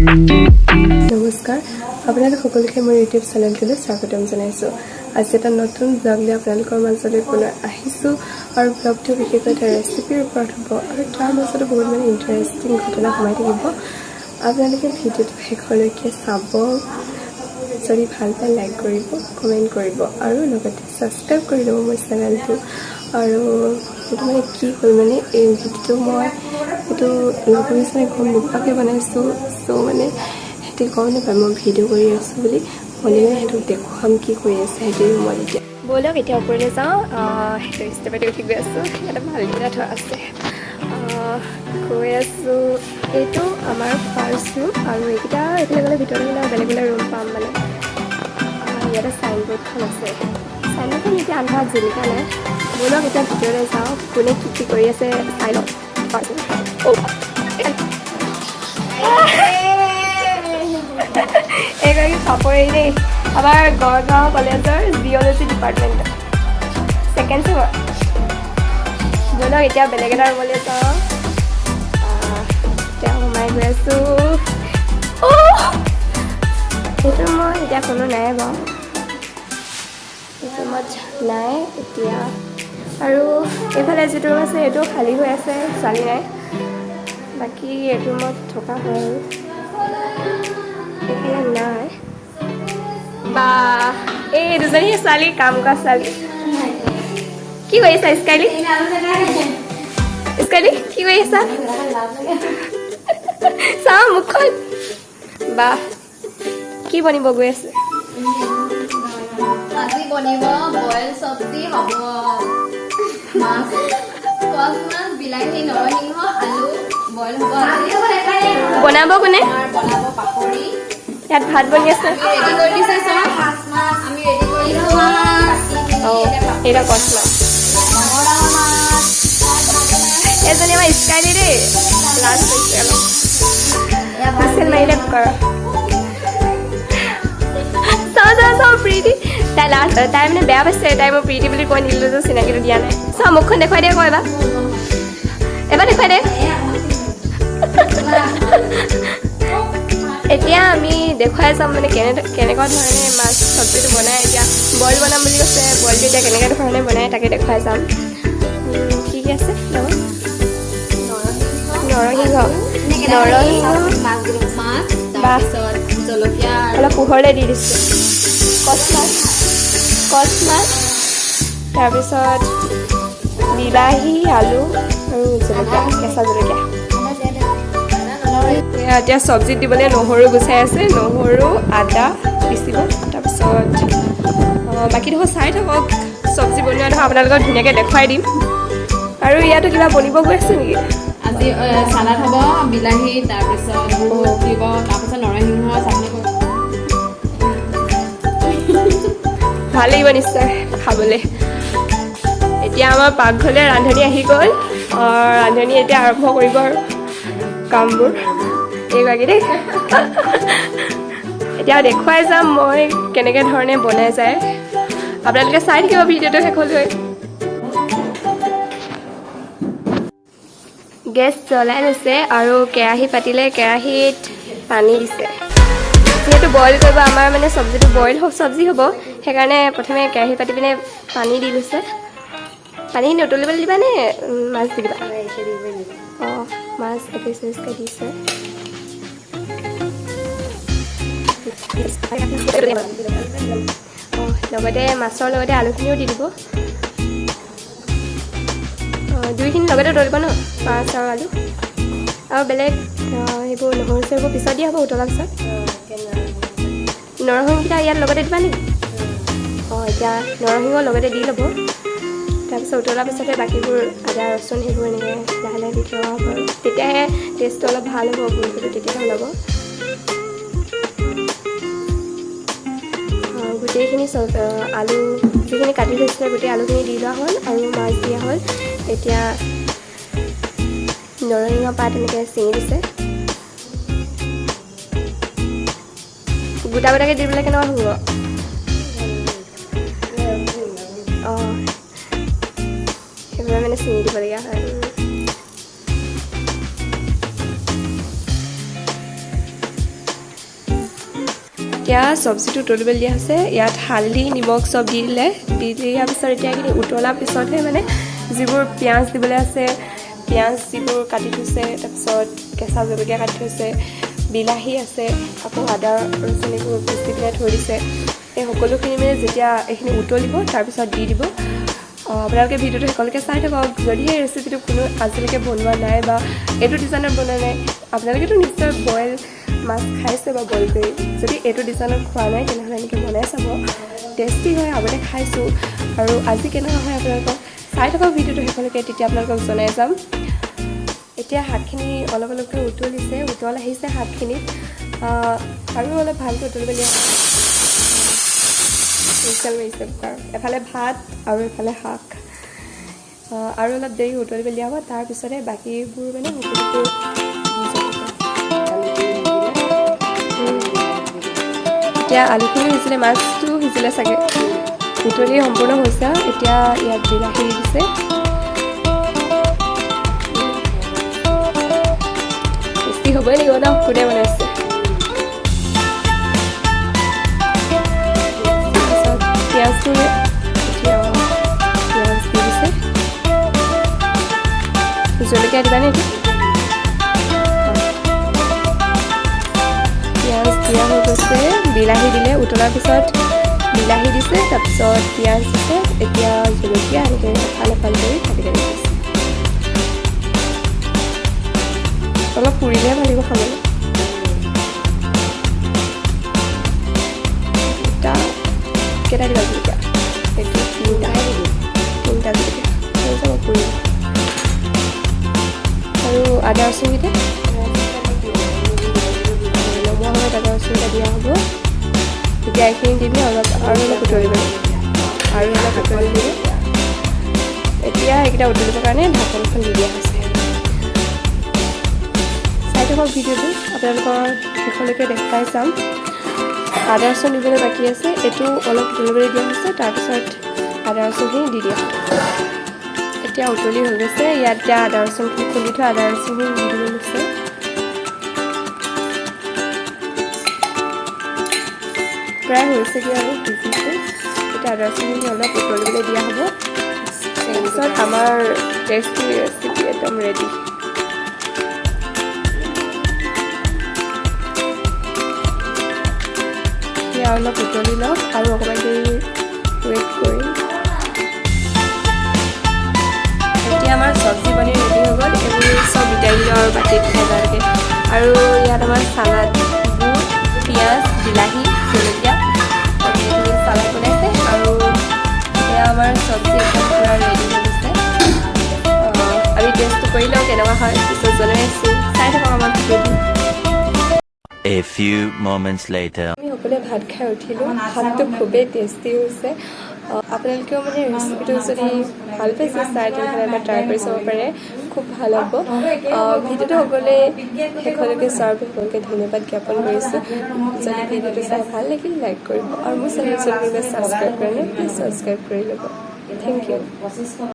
নমস্কাৰ, আপোনালোক সকলোকে মোৰ ইউটিউব চেনেলটোলৈ স্বাগতম জনাইছোঁ। আজি এটা নতুন ব্লগ লৈ আপোনালোকৰ মাজলৈ পুনৰ আহিছোঁ আৰু ব্লগটো বিশেষকৈ এটা ৰেচিপিৰ ওপৰত হ'ব আৰু তাৰ মাজতো বহুত মানে ইণ্টাৰেষ্টিং ঘটনা সোমাই থাকিব। আপোনালোকে ভিডিঅ'টো শেষলৈকে চাব। যদি ভাল পায় লাইক কৰিব, কমেণ্ট কৰিব আৰু লগতে ছাবস্ক্ৰাইব কৰি ল'ব মোৰ চেনেলটো। আৰু এইটো মানে কি হ'ল, মানে এই ভিডিঅ'টো মই এইটো লগৰকেইজনে গম নোপোৱাকৈ বনাইছোঁ। চ' মানে সিহঁতি গম নাপায় মই ভিডিঅ' কৰি আছোঁ বুলি। মই মানে সিহঁতক দেখুৱাম কি কৰি আছে সিহঁতি ৰুমত। এতিয়া ব'লক, এতিয়া ওপৰলৈ যাওঁ। সেইটো ষ্টেপতে উঠি গৈ আছোঁ। ইয়াতে ভালকেইটা থোৱা আছে। গৈ আছোঁ। এইটো আমাৰ ফাৰ্ষ্ট ৰুম আৰু এইকেইটা এইফালে গ'লে ভিতৰলৈ গ'লে বেলেগ বেলেগ ৰুম পাম। মানে ইয়াতে চাইনবোৰ্ডখন আছে। চাইনবোৰ্ডখন এতিয়া আন্ধাৰত জিলিকা নাই। ব'লক, এতিয়া ভিতৰলৈ যাওঁ। কোনে কি কি কৰি আছে চাই লওঁ। এইগৰাকী পাপৰি দেই, আমাৰ গড়গাঁও কলেজৰ জিঅ'লজি ডিপাৰ্টমেণ্টৰ ছেকেণ্ড চেমৰ। ব'লক, এতিয়া বেলেগ এটা ৰুমলৈ যাওঁ। এতিয়া সোমাই গৈ আছোঁ। সেইটো ৰুমত এতিয়া কোনো নাই বাৰু, সেইটো ৰুমত নাই এতিয়া। আৰু এইফালে যিটো ৰুম আছে সেইটো খালী হৈ আছে, ছোৱালী নাই। বাকী এইটো ৰুমত থকা হয় আৰু এইফালে নাই। বা, এই দুজনী ছোৱালী, কাম কৰা ছোৱালী। কি কৰি আছা স্কাইলি? স্কাইলি, কি কৰি আছা? চাওঁ মুখখন। বা, কি বনিব গৈ আছে? আজি বনিব বইল চব্জি হ'ব, মাছ, কচ মাছ, বিলাহী, নৰসিংহ, আলু বইল হ'ব আজি। বনাব কোনে? আমাৰ বনাব পাপৰি। ইয়াত ভাত বনি আছে। আমি ৰেডি কৰি দিছে চব। আমি ৰেডি কৰি দিছোঁ। অঁ, এইটা কচ মাছ। ডাঙৰ ডাঙৰ মাছ। এজনী আমাৰ স্কাইলি দেই, লাজ হৈছে অলপ। হুইচেল মাৰিলে কুকাৰত। চাওঁ চাওঁ চাওঁ, প্ৰীতি। তাই লাজ, তাই মানে বেয়া পাইছে। তাই মই প্ৰীতি বুলি কৈ নিদিলোঁ যে, চিনাকিটো দিয়া নাই। চাওঁ, মুখখন দেখুৱাই দিয়ে আকৌ এবাৰ, এবাৰ দেখুৱাই দে। এতিয়া আমি দেখুৱাই যাম মানে কেনেকুৱা ধৰণে মাছ চব্জিটো বনায়। এতিয়া বইল বনাম বুলি কৈছে। বইলটো এতিয়া কেনেকুৱা ধৰণে বনায় তাকে দেখুৱাই যাম। কি কি আছে লগত? নৰসিংহ, নৰসিংহ। মাছ দিলোঁ, মাছ, তাৰপিছত জলকীয়া আৰু অলপ পোহৰলৈ দি দিছোঁ। কচ মাছ, কচ মাছ, তাৰপিছত বিলাহী, আলু আৰু জলকীয়া, কেঁচা জলকীয়া। এয়া এতিয়া চব্জিত দিবলৈ নহৰু গুচাই আছে। নহৰু আদা পিচিব। তাৰপিছত বাকী দেখোন চাই থাকক। চব্জি বনোৱা দেখোন আপোনালোকক ধুনীয়াকৈ দেখুৱাই দিম। আৰু ইয়াতো কিবা বনিব গৈ আছে নেকি? আজি চালাড হ'ব, বিলাহী, তাৰপিছত বুট দিব, তাৰপিছত নৰসিংহ চাটনি কৰিব। ভাল লাগিব নিশ্চয় খাবলৈ। এতিয়া আমাৰ পাকঘৰলৈ ৰান্ধনী আহি গ'ল। ৰান্ধনী এতিয়া আৰম্ভ কৰিব আৰু কামবোৰ। এইগৰাকী দেই। এতিয়া দেখুৱাই যাম মই কেনেকৈ ধৰণে বনাই যায়। আপোনালোকে চাই থাকিব ভিডিঅ'টো শেষলৈ। গেছ জ্বলাই লৈছে আৰু কেৰাহী পাতিলে। কেৰাহীত পানী দিছে, যিহেতু বইল কৰিব আমাৰ মানে চব্জিটো, বইল চব্জি হ'ব, সেইকাৰণে প্ৰথমে কেৰাহী পাতি পিনে পানী দি লৈছে। পানীখিনি উতলিবলৈ দিবানে মাছ দি দিবা? অঁ, মাছ এপিচ এপিচকৈ দিছে। অঁ, লগতে মাছৰ লগতে আলুখিনিও দি দিব। অঁ, দুইখিনি লগতে উতলিব ন, মাছ আৰু আলু? আৰু বেলেগ সেইবোৰ নহৰু চহৰুবোৰ পিছত দিয়া হ'ব, উতলাৰ পিছত। নৰসিংহকেইটা ইয়াত লগতে দিবা নেকি? অঁ, এতিয়া নৰসিংহ লগতে দি ল'ব। তাৰপিছত উতলাৰ পিছতে বাকীবোৰ আদা ৰচুন সেইবোৰ এনেকৈ লাহে লাহে দি থোৱা হ'ব আৰু তেতিয়াহে টেষ্টটো অলপ ভাল হ'ব, গোন্ধটো তেতিয়াহে ওলাব। গোটেইখিনি চব আলু যিখিনি কাটি থৈছিলে গোটেই আলুখিনি দি লোৱা হ'ল আৰু মাছ দিয়া হ'ল। এতিয়া নৰসিংহ পাত এনেকৈ ছিঙি দিছে। গোটা গোটাকৈ দি দিলে কেনেকুৱা হ'ব? অঁ, সেইবাবে মানে ছিঙি দিবলগীয়া হয়। এতিয়া চব্জিটো উতলিবলৈ দিয়া হৈছে। ইয়াত হালধি, নিমখ চব দি দিলে। দি দিয়াৰ পিছত এতিয়া এইখিনি উতলাৰ পিছতহে মানে যিবোৰ পিঁয়াজ দিবলৈ আছে, পিঁয়াজ যিবোৰ কাটি থৈছে, তাৰপিছত কেঁচা জলকীয়া কাটি থৈছে, বিলাহী আছে, আকৌ আদা ৰচুন এইবোৰ পিচি পেলাই থৈ দিছে। এই সকলোখিনি মানে যেতিয়া এইখিনি উতলিব, তাৰপিছত দি দিব। আপোনালোকে ভিডিঅ'টো শেষলৈকে চাই থাকক। যদি এই ৰেচিপিটো কোনো আজিলৈকে বনোৱা নাই বা এইটো ডিজাইনত বনোৱা নাই, আপোনালোকেতো নিশ্চয় বইল মাছ খাইছে বা বইল কৰি। যদি এইটো ডিজাইনত খোৱা নাই, তেনেহ'লে এনেকৈ বনাই চাব, টেষ্টি হয়। আগতে খাইছোঁ আৰু আজি কেনেকুৱা হয় আপোনালোকক চাই থাকক ভিডিঅ'টো শেষলৈকে, তেতিয়া আপোনালোকক জনাই যাম। এতিয়া শাকখিনি অলপ অলপকৈ উতলিছে, উতল আহিছে শাকখিনিত। আৰু অলপ ভালকৈ উতলিব দিয়া। হুইচেল মাৰিছে কুকাৰ। এফালে ভাত আৰু এফালে শাক। আৰু অলপ দেৰি উতলিব দিয়া হ'ব, তাৰপিছতে বাকীবোৰ মানে সকলোবোৰ দি যাব। এতিয়া আলুখিনিও সিজিলে, মাছটো সিজিলে চাগে, উতলি সম্পূৰ্ণ হৈছে। এতিয়া ইয়াত বিলাহী দি দিছে। টেষ্টি হ'বই লাগিব ন, কোনে বনাইছে। তাৰপিছত পিঁয়াজটো, এতিয়া পিঁয়াজ দি দিছে। জলকীয়া দিবানে এতিয়া? পিঁয়াজ দিয়া হৈ গৈছে, বিলাহী দিলে। উতলাৰ পিছত বিলাহী দিছে, তাৰপিছত পিঁয়াজ দিছে, এতিয়া জলকীয়া, এনেকৈ এফাল এফাল কৰি কাটি কাটি দিছে। অলপ পুৰিলেহে ভাল লাগিব খাবলৈ। দুটা, কেইটা দিবা জলকীয়া? এইটো তিনিটা, তিনিটা জলকীয়া হৈ যাব পুৰি। আৰু আদা ৰচুনকেইটা নমোৱা সময়ত আদা ৰচুনকেইটা দিয়া হ'ব। এতিয়া এইখিনি দি পিনে অলপ আৰু অলপ উতলিব লাগিব, আৰু অলপ উতলিব দিব। এতিয়া এইকেইটা উতলিবৰ কাৰণে ঢাকনখন দি দিয়া হৈছে। চাই থাকক ভিডিঅ'টো, আপোনালোকৰ শেষলৈকে দেখুৱাই যাম। আদা ৰচুন দিবলৈ বাকী আছে, এইটো অলপ উতলিবলৈ দিয়া হৈছে, তাৰপিছত আদা ৰচুনখিনি দি দিয়া হ'ব। এতিয়া উতলি হৈ গৈছে। ইয়াত এতিয়া আদা ৰচুনখিনি, খুন্দি থোৱা আদা ৰচুনখিনি দি দিব লৈছে। প্ৰায় হৈছেগৈ আৰু সিজিছে। এতিয়া আদা ৰচুনখিনি অলপ উতলিবলৈ দিয়া হ'ব, তাৰপিছত আমাৰ টেষ্টি ৰেচিপি একদম ৰেডি। সেয়া অলপ উতলি লওক আৰু অকণমান দেৰি ৱেইট কৰিম। এতিয়া আমাৰ চব্জি বনি ৰেডি হৈ গ'ল। এইবোৰ চব বিটাই দিলোঁ আৰু বাতিত এগালকৈ। আৰু ইয়াত আমাৰ চালাড, বুট, পিঁয়াজ, বিলাহী, জলকীয়া এইখিনি চালাড বনাইছে। আৰু এয়া আমাৰ চব্জি একদম পূৰা ৰেডি হৈ গৈছে। আমি টেষ্টটো কৰি লওঁ, কেনেকুৱা হয় পিছত জনাই আছোঁ। চাই থাকক আমাৰ ভিডিঅ'টো। A few moments later. আমি সকলোৱে ভাত খাই উঠিলোঁ। ভাতটো খুবেই টেষ্টি হৈছে। আপোনালোকেও মানে ৰেচিপিটো যদি ভাল পাইছে চাই, তেনেহ'লে এবাৰ ট্ৰাই কৰি চাব পাৰে, খুব ভাল হ'ব। ভিডিঅ'টো সকলোৱে শেষলৈকে চোৱাৰ বাবে সকলোকে ধন্যবাদ জ্ঞাপন কৰিছোঁ। যদি ভিডিঅ'টো চাই ভাল লাগিল, লাইক কৰিব আৰু মোৰ চেনেল যদি কোনোবাই ছাবস্ক্ৰাইব কৰে নাই, প্লিজ ছাবস্ক্ৰাইব কৰি ল'ব। Thank U.